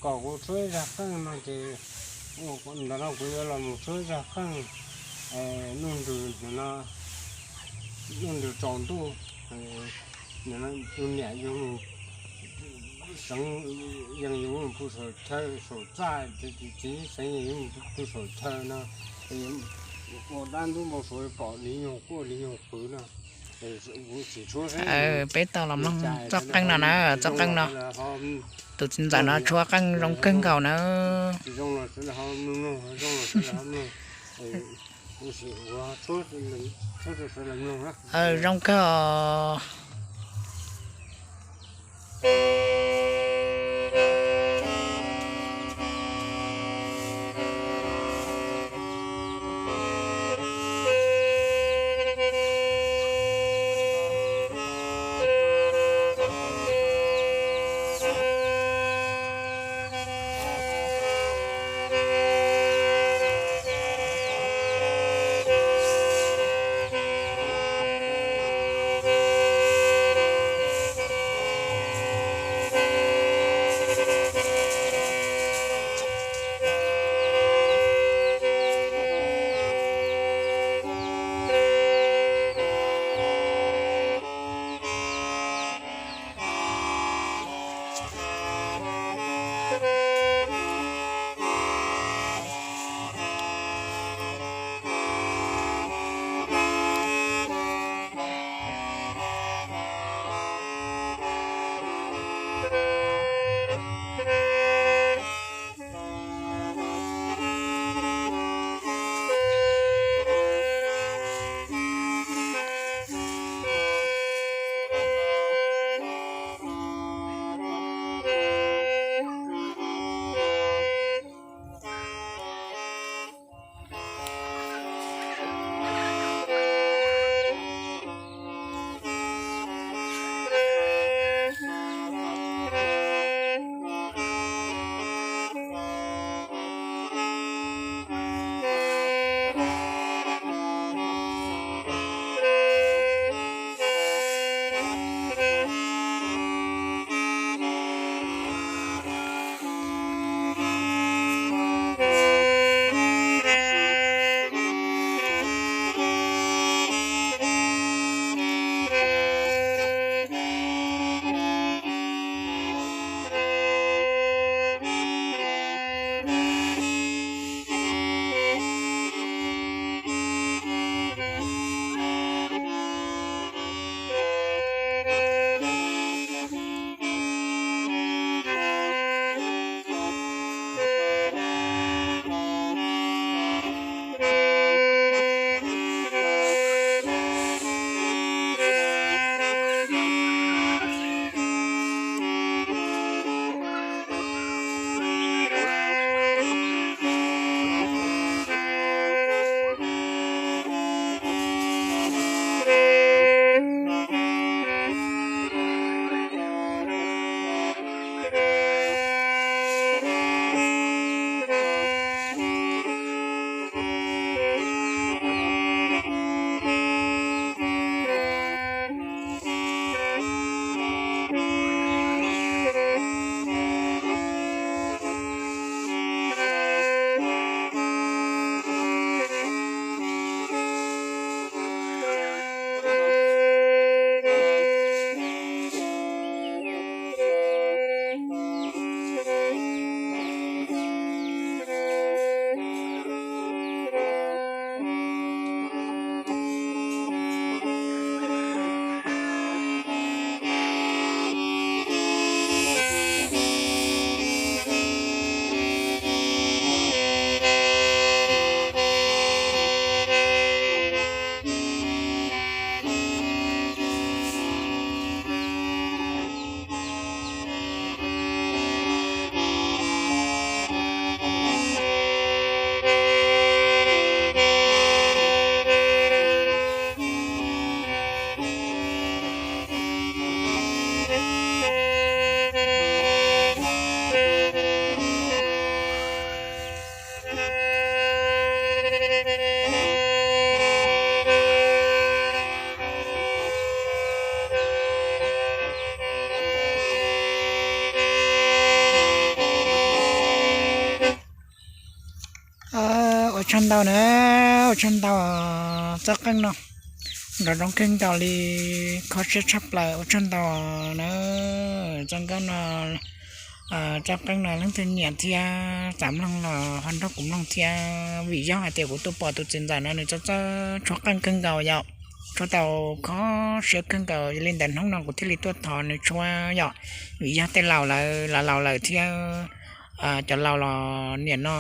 Kom kuv tshuab ib zaj qeej no ces ntawm no kuv yuav los mus tshuab ib zaj qeej nuj nrws no, nuj nrws tsaus ntuj, tus niam yuav mus seev, yeej yuav mus pw saum chaw saum txaj, txiv seev yeej yuav mus pw saum chaw no, ua dab ntub npau suav pom li nyuag quaj li nyuag qw no. Peb tau los mloog txoj qeej no na, txoj qeej no. Tus txiv ntxawm no tshuab qeej zoo kawg nkaus na. Zoo kawg os. Tsaug ntau na, ua tsaug ntau. Txoj qeej no nrov zoo kawg nkaus li, kho siab tshaj plaws, ua tsaug ntau na. Txoj nkauj no, txoj qeej no leej twg nyiam thiab xav mloog los ho nrog kuv mloog thiab, vim yog hais tias kuv tuaj pom tus txiv ntxawm no nws txawj txawj tshuab qeej kawg nkaus yom, tshuab tau kho siab kawg nkaus. Yog li ntawd hnub no kuv thiaj li tuaj thov nws tshuab yom, vim yog tej laus lawv los laus lawm thiab, cov laus los nim no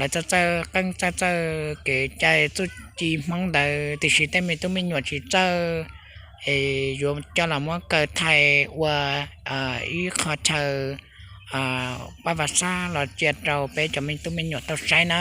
lawv txawj txawj qeej txawj txawj kev cai txuj ci Hmoob ntawd, tiam sis tej me tub me nyuam tsis txawj es yuav coj los muab kaw thais ua ib qho chaw paj vas xab los cia rau peb cov me tub me nyuam tau saib na.